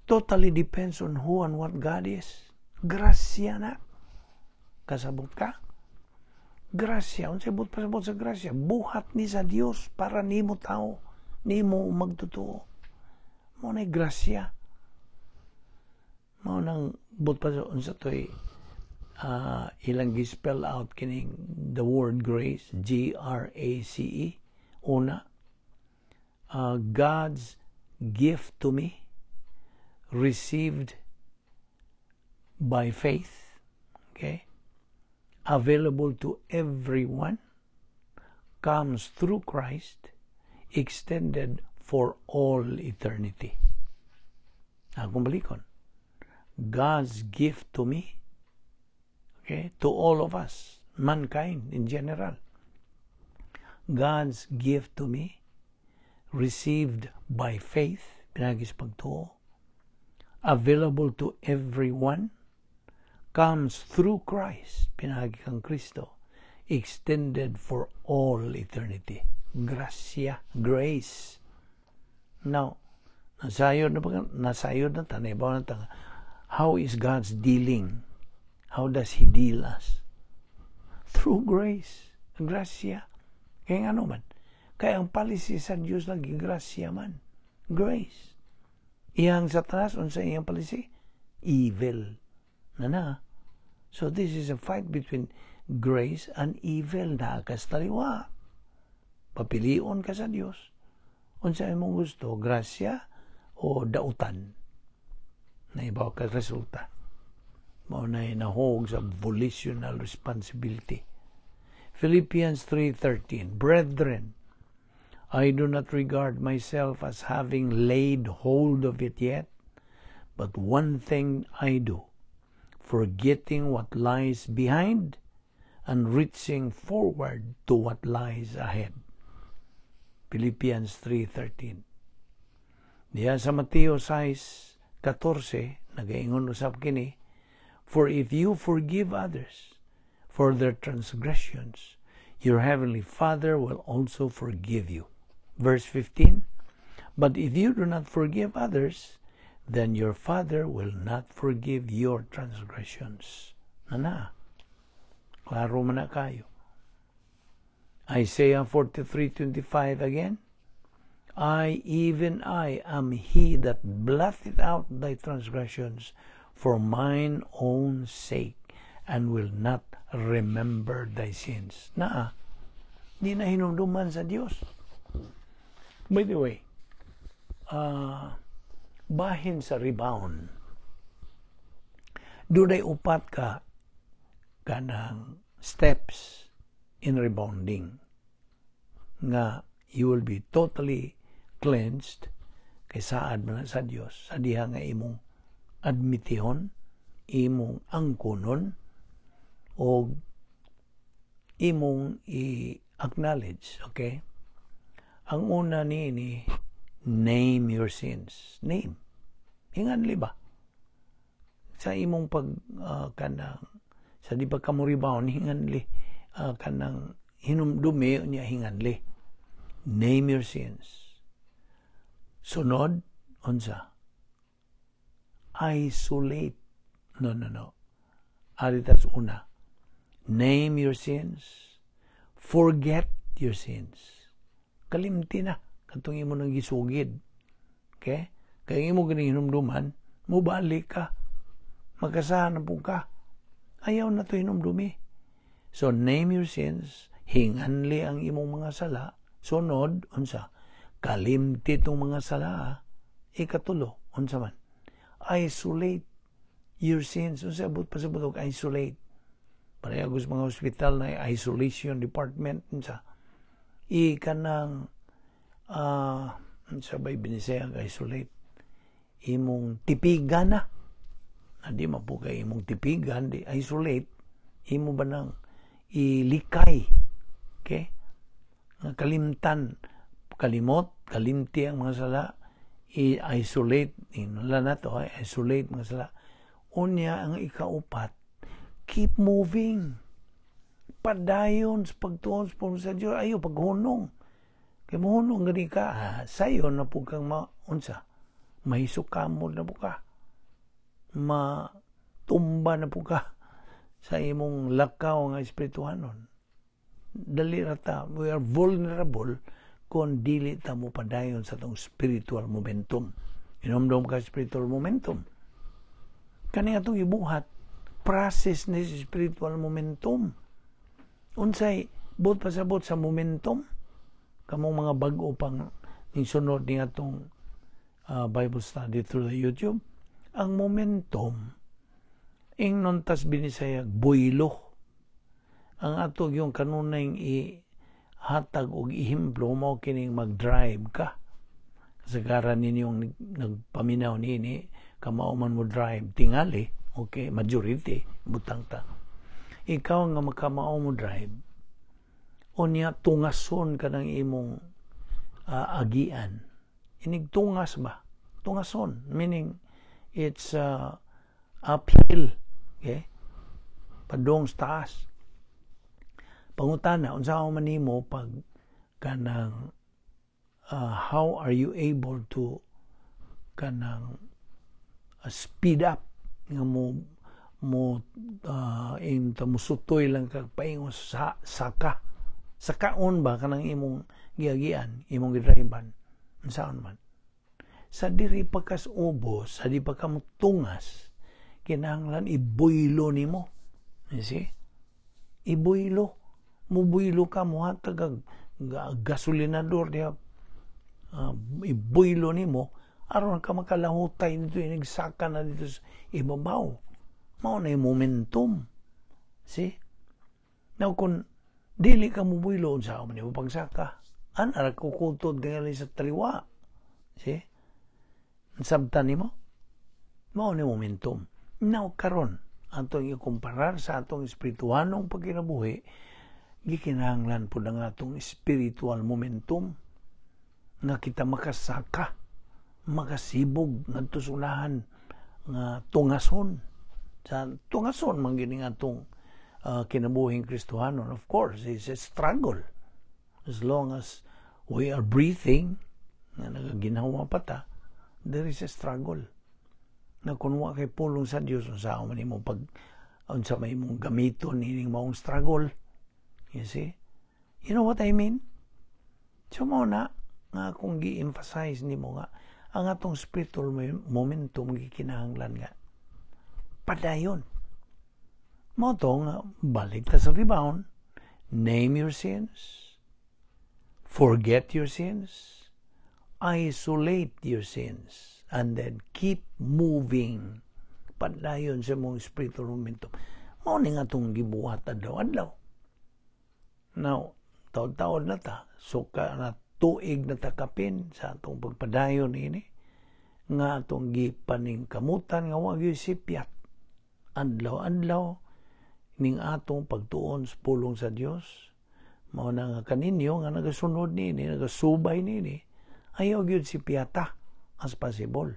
totally depends on who and what God is. Grasya na. Kasabot ka? Grasya. Unsay buot pasabot sa grasya? Buhat ni sa Dios para nimo tao, nimo magtotoo. Mao na grasya. Mao nang buot pa unsa to'y ilang gi-spell out kining the word grace, Grace. Una, God's gift to me, received by faith, okay, available to everyone, comes through Christ, extended for all eternity. Akong balikon. God's gift to me, okay, to all of us, mankind in general. God's gift to me, received by faith, pinaagi sa pagtuo, available to everyone, comes through Christ, pinaagi kang Kristo, extended for all eternity. Gracia, grace. Now, nasayod na ba, nasayod na tanay ba na ta, how is God's dealing? How does He deal us? Through grace. Gracia. Kaya ano man? Kaya ang policy sa Diyos lagi gracia man. Grace. Iyang Satanas, unsa iyang policy? Evil. Na na. So this is a fight between grace and evil na kas taliwa. Papilion ka sa Dios. Unsa imong gusto, grasya o dautan? Naibaw ka resulta. Mao na nahog sa volitional responsibility. Philippians 3:13. "Brethren, I do not regard myself as having laid hold of it yet, but one thing I do, forgetting what lies behind and reaching forward to what lies ahead." Philippians 3:13. Diya sa Mateo 6:14, nagaingon usab kini, "For if you forgive others for their transgressions, your heavenly Father will also forgive you." Verse 15, "But if you do not forgive others, then your Father will not forgive your transgressions." Na na. Klaro man na kayo. Isaiah 43:25 again. "I, even I, am he that blotteth out thy transgressions for mine own sake, and will not remember thy sins." Na, di na hinumduman sa Dios. By the way, bahin sa rebound, dunay upat ka kanang steps in rebounding nga you will be totally cleansed kay saad man na sa Dios sa diha nga imong admitihon, imong angkonon o imong i-acknowledge, okay? Ang una niini, name your sins. Name. Hinganli ba? Sa imong pag kanang sa di pa ka mo rebound, hinganli kanang hinumdumi niya, hinganli. Name your sins. Sunod, unsa? Isolate. No. Aritas una. Name your sins. Forget your sins. Kalimti na katong imo nang gisugid. Okay? Kaya imo ganing hinumduman, mubalik ka. Magkasahan na po ka. Ayaw na to hinumdumi. So name your sins, hinganli ang imong mga sala. Sunod, unsa? Kalimti tong mga sala. Ikatulo, unsa man? Isolate your sins. Unsa abot pasabot og isolate? Pareha sa mga hospital na isolation department, unsa? I kanang unsa bay Binisaya isolate? Imong tipigan na. Na di man po kay imong tipigan, di isolate, imo ba nang ilikay? Okay? Nga kalimtan, kalimot, kalimti ang mga sala, i-isolate, inula na to, isolate mga sala. Unya, ang ikaupat, keep moving. Padayon sa pagtuon sa pulong sa Diyos, ayo paghunong. Kay mohunong gani ka, sayo na po kang maunsa, mahisukamol na po ka. Matumba na po ka sa imong lakaw nga espirituhanon. Dali ra ta, we are vulnerable kung dili ta mo padayon sa atong spiritual momentum. Inomdom ka spiritual momentum. Kani atong ibuhat, process ni spiritual momentum. Unsay buot pasabot sa momentum? Kamong mga bag-o pang ning sunod ni atong Bible study through the YouTube, ang momentum ingnon tas Binisaya buylo. Ang ato yung kanunay ihatag og ehemplo mao kining mag-drive ka. Kasagaran ninyong nagpaminaw nini, kamao man mo drive tingali, okay, majority butang ta. Ikaw nga makamao mo drive, unya tungason ka ng imong agian. Inig tungas ba? Tungason, meaning it's uphill. Okay? Padong sa taas. Pangutana, unsa man nimo pag kanang how are you able to kanang speed up nga mo mo in musutoy lang kag paingon sa saka sakaon ba kanang imong giagian, imong gidriban, unsaon man sa diri pa kas ubos, sa di pa ka tungas, kinahanglan ibuylo nimo? You see, ibuylo, mubuylo ka, muhatag kag gasolinador diha, ibuylo nimo aron ka makalahutay dito inigsaka na dito sa ibabaw. Mao na yung momentum. See? Now, kung dili ka mubuylo, unsa man nimo pagsaka? Ana ra kukutod tingali sa taliwa. See? Sabtan nimo? Mao ni momentum. Now, karon, atong ikumparar sa atong espirituhanong pagkinabuhi, gikinahanglan po ang atong spiritual momentum nga kita makasaka, makasibog ngadto sa unahan nga tungason. Sa tungason man gini nga atong kinabuhing Kristohanon. Of course, it's a struggle. As long as we are breathing, nga nagaginhawa pa ta, there is a struggle. Na kung wa kay pulong sa Dios, unsa man nimo pag unsa may imong gamiton ining maong struggle? You see? You know what I mean? So mao na nga akong gi-emphasize nimo nga ang atong spiritual momentum gikinahanglan nga padayon. Mao to nga balik ta sa rebound, name your sins, forget your sins, isolate your sins, and then keep moving. Padayon sa mong spiritual momentum. Mao ni nga atong gibuhat adlaw-adlaw. Now, taod-taod na ta, suka na tuig na ta kapin sa atong pagpadayon ini nga atong gipaningkamutan nga wa gyud sipyat adlaw-adlaw ning atong pagtuon sa pulong sa Dios. Mao na nga kaninyo nga nagasunod niini, nagasubay niini, ayaw gyud sipyata as possible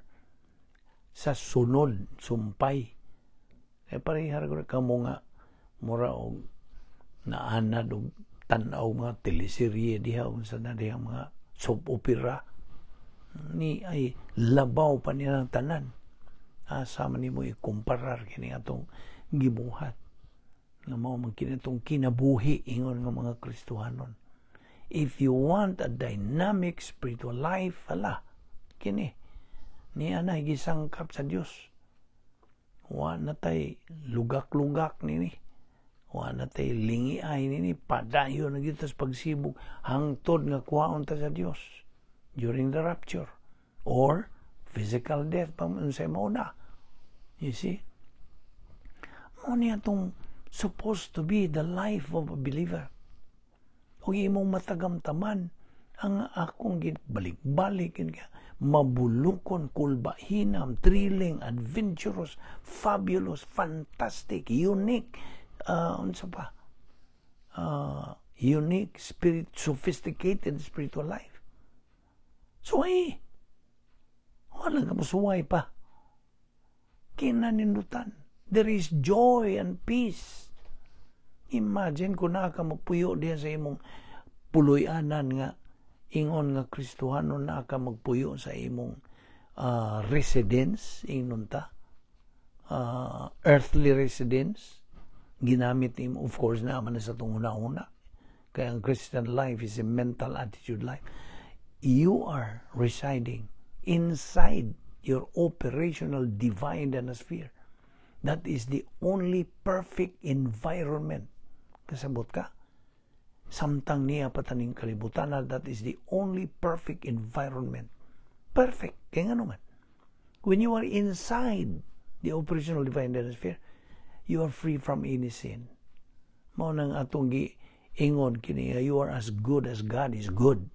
sa sunod sumpay kay parehar kamo nga mura og naanad og tan-aw mga teleserye diha, unsa na diha, mga soap opera ni, ay labaw pa nila tanan. Asa man nimo ikumparar kini atong gibuhat nga mao man kini atong kinabuhi ingon nga mga Kristohanon? If you want a dynamic spiritual life, ala kini ni anay gisangkap sa Dios. Wa na tay lugak-lugak nini. Wa na tay lingi ay nini, padayon na gyud tas pagsibog hangtod nga kuhaon ta sa Dios during the rapture or physical death pa, unsay mauna. You see? Mao ni atong supposed to be the life of a believer. Ug imong matagamtaman ang akong balik-balik mabulukon, kulbahinam, thrilling, adventurous, fabulous, fantastic, unique, unsa pa? Unique, spirit, sophisticated spiritual life. So ay, wala ka masuway pa. Kinanindutan. There is joy and peace. Imagine kung naa ka magpuyo diya sa imong puloy-anan nga ingon nga Kristohano, naa ka magpuyo sa imong residence, ingnon ta earthly residence, ginamit nimo, of course, naman na sa atong una-una kaya ang Christian life is a mental attitude life. You are residing inside your operational divine sphere. That is the only perfect environment. Kasabot ka? Samtang niya pataning kalibutan, that is the only perfect environment. Perfect. Kaya nga naman, when you are inside the operational divine sphere, you are free from any sin. Mao nang atong gi ingon kini, you are as good as God is good.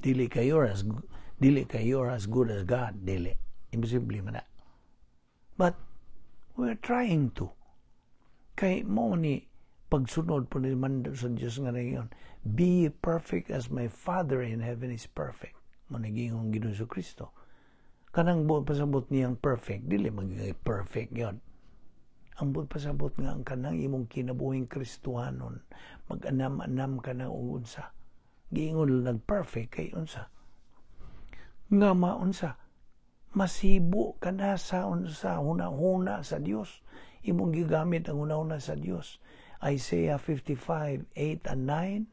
Dili kayo are as good as God, dili. Imposible man na. But we're trying to. Kay mao ni pagsunod po ni mando sa Diyos nga ngayon, "Be ye perfect as my Father in heaven is perfect." Mao ni giingon Ginoong Kristo. Kanang buot pasabot niyang perfect, dili magiging perfect yon. Ang buot pasabot nga ang kanang imong kinabuhing Kristohanon, mag-anam-anam ka na og unsa. Giingon nag perfect kay unsa? Nga maunsa? Masibo ka na sa unsa, huna-huna sa Dios. Imong gigamit ang huna-huna sa Dios. Isaiah 55, 8 and 9: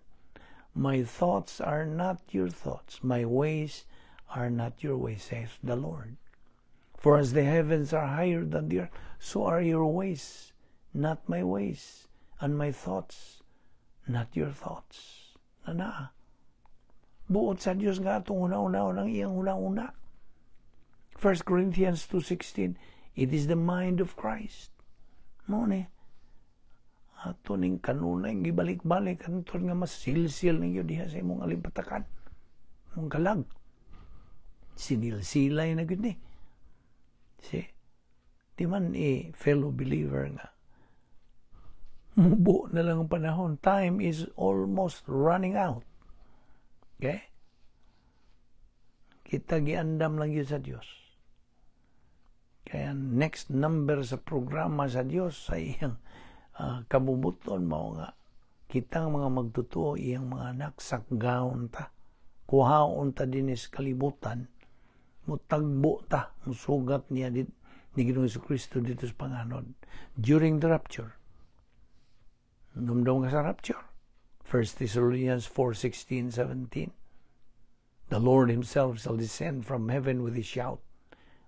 "My thoughts are not your thoughts, my ways are not your ways, saith the Lord. For as the heavens are higher than the earth, so are your ways, not my ways, and my thoughts, not your thoughts." Na naa. Buot sa Dios nga atong una-una ng iyang una-una. 1 Corinthians 2:16, it is the mind of Christ. Mao ni ato ning kanunay gibalik-balik hantod nga masilsil ninyo diha sa imong alimpatakan. Imong kalag. Sinilsilay na gud ni. See? Di man i fellow believer nga mubo na lang ang panahon. Time is almost running out. Okay? Kita giandam lang yun sa Diyos. Kaya next number sa programa sa Diyos sa iyang kabubuton mao nga kitang mga magtutuo, iyang mga anak, sakgaon ta. Kuhaon ta dinis kalibutan, mutagbo ta, musugat niya dit, ni Ginoong Kristo dito sa panganod during the rapture. Numdum ka sa rapture. 1 Thessalonians 4:16, 17. "The Lord himself shall descend from heaven with a shout,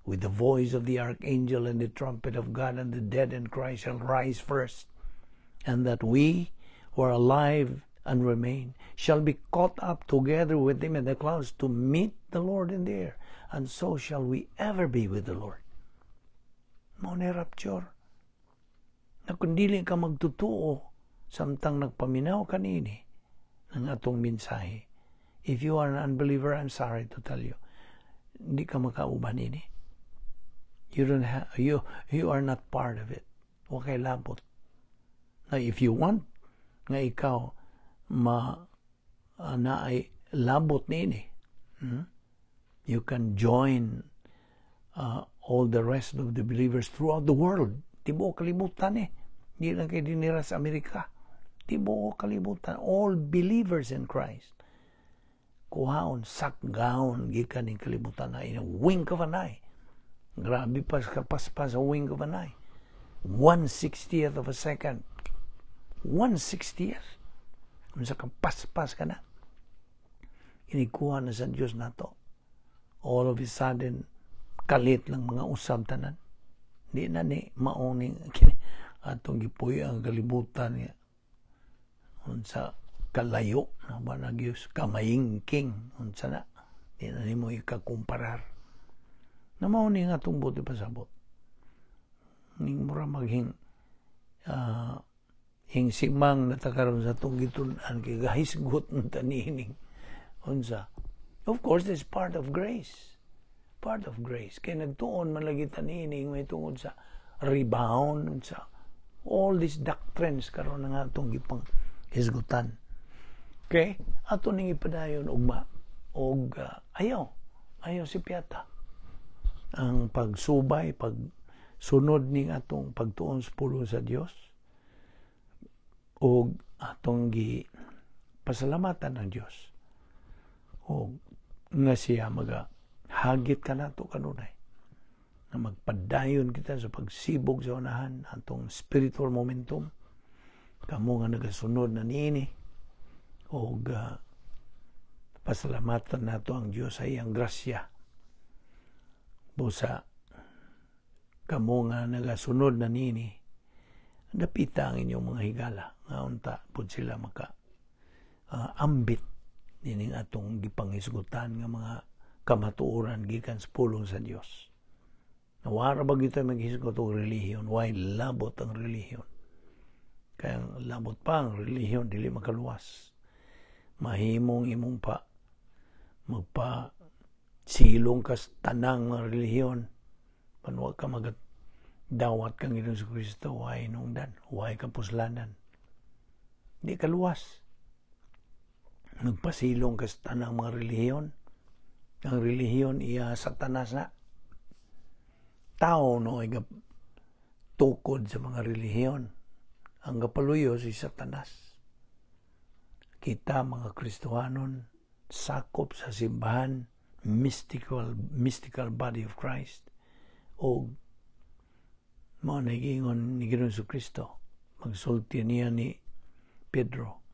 with the voice of the archangel and the trumpet of God, and the dead in Christ shall rise first. And that we who are alive and remain shall be caught up together with them in the clouds to meet the Lord in the air. And so shall we ever be with the Lord." Mao ni rapture. Na kung dili ka magtutuo samtang nagpaminaw kanini ng atong mensahe, if you are an unbeliever, I'm sorry to tell you, hindi ka makauban ini. You don't have, you are not part of it. Wa kay labot. Now, if you want nga ikaw ma na ay labot niini, You can join all the rest of the believers throughout the world. Tibuok kalibutan eh. Hindi lang kay dinira sa Amerika. Tibuok kalibutan. All believers in Christ. Kuhaon, sakgaon, gikan ning kalibutan na in a wink of an eye. Grabe pa kapaspas sa wink of an eye. 1/60th of a second. 1/60th. Unsa kapaspas ka na. Inikuha na sa Diyos nato. All of a sudden, kalit lang mga usab tanan. Di na ni maoning Atong gipuy ang kalibutan niya unsa kalayo na ba na Diyos kamayingking, unsa na di na nimo ikakumparar na mao ni nga atong buot ipasabot ning mura maghing hingsimang na ta karon sa atong gitun-an kay gahisgot na ta niining unsa. Of course, it's part of grace, part of grace, kay nagtuon man lagi ta niining may tungod sa rebound, unsa, all these doctrines karon nga atong gipang hisgutan. Okay, ato ning ipadayon ugma og ayaw ayaw si piata ang pagsubay, pag sunod ning atong pagtuon sa pulong sa Dios og atong gi pasalamatan ang Dios og nga siya maga hagit kanato kanunay na magpadayon kita sa pagsibog sa unahan atong spiritual momentum. Kamo nga nagasunod na niini og pasalamatan nato ang Dios sa iyang grasya. Busa kamo nga nagasunod na niini, dapita ang inyong mga higala nga unta pud sila maka ambit nining atong gipanghisgutan nga mga kamatuoran gikan sa pulong sa Dios. Nawara ba gito maghisgot og relihiyon? Why labot ang relihiyon? Kaya ang labot pa ang relihiyon, dili makaluwas. Mahimong imong pa magpa silong ka sa tanang mga relihiyon. Panwa ka magat dawat kang Ginoong Kristo, why nungdan, why ka puslanan. Di ka luwas. Nagpasilong ka sa tanang mga relihiyon. Ang relihiyon iya Satanas na. Tao no ay tukod sa mga relihiyon. Ang kapaluyo si Satanas. Kita mga Kristohanon, sakop sa simbahan, mystical body of Christ, o mao na giingon ni Ginoong Kristo, magsulti niya ni Pedro,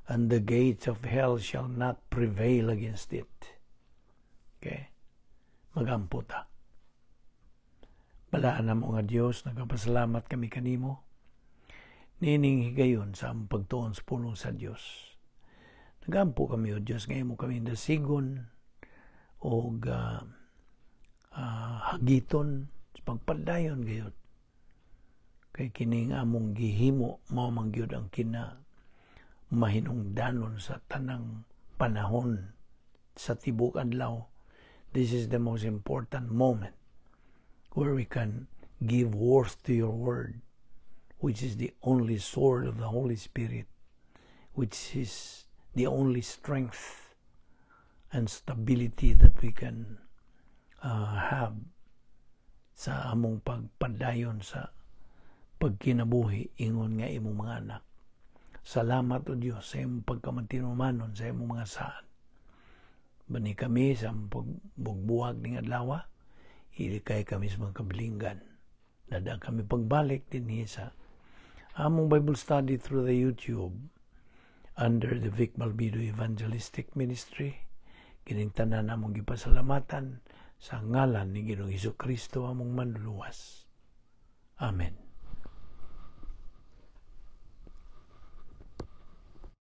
"And the gates of hell shall not prevail against it." Okay? Magampo ta. Balaan na mo nga Dios, nagapasalamat kami kanimo nining higayon sa among pagtuon sa pulong sa Dios. Nagampo kami, o Dios, ngayon mo kami dasigon og hagiton sa pagpadayon gayud. Kay kining among gihimo mao man gyud ang kina mahinungdanon sa tanang panahon sa tibok adlaw. This is the most important moment where we can give worth to your word, which is the only sword of the Holy Spirit, which is the only strength and stability that we can have sa among pagpadayon sa pagkinabuhi ingon nga imong mga anak. Salamat, O Dios, sa imong pagkamatinumanon sa imong mga saad. Bani kami sa among pagbugbuhag ning adlaw, ilikay kami sa mga kabilinggan. Dada kami pagbalik dinhi sa among Bible study through the YouTube under the Vic Balbido Evangelistic Ministry. Kining tanan among gipasalamatan sa ngalan ni Ginoong Hesus Kristo, among manluluwas. Amen.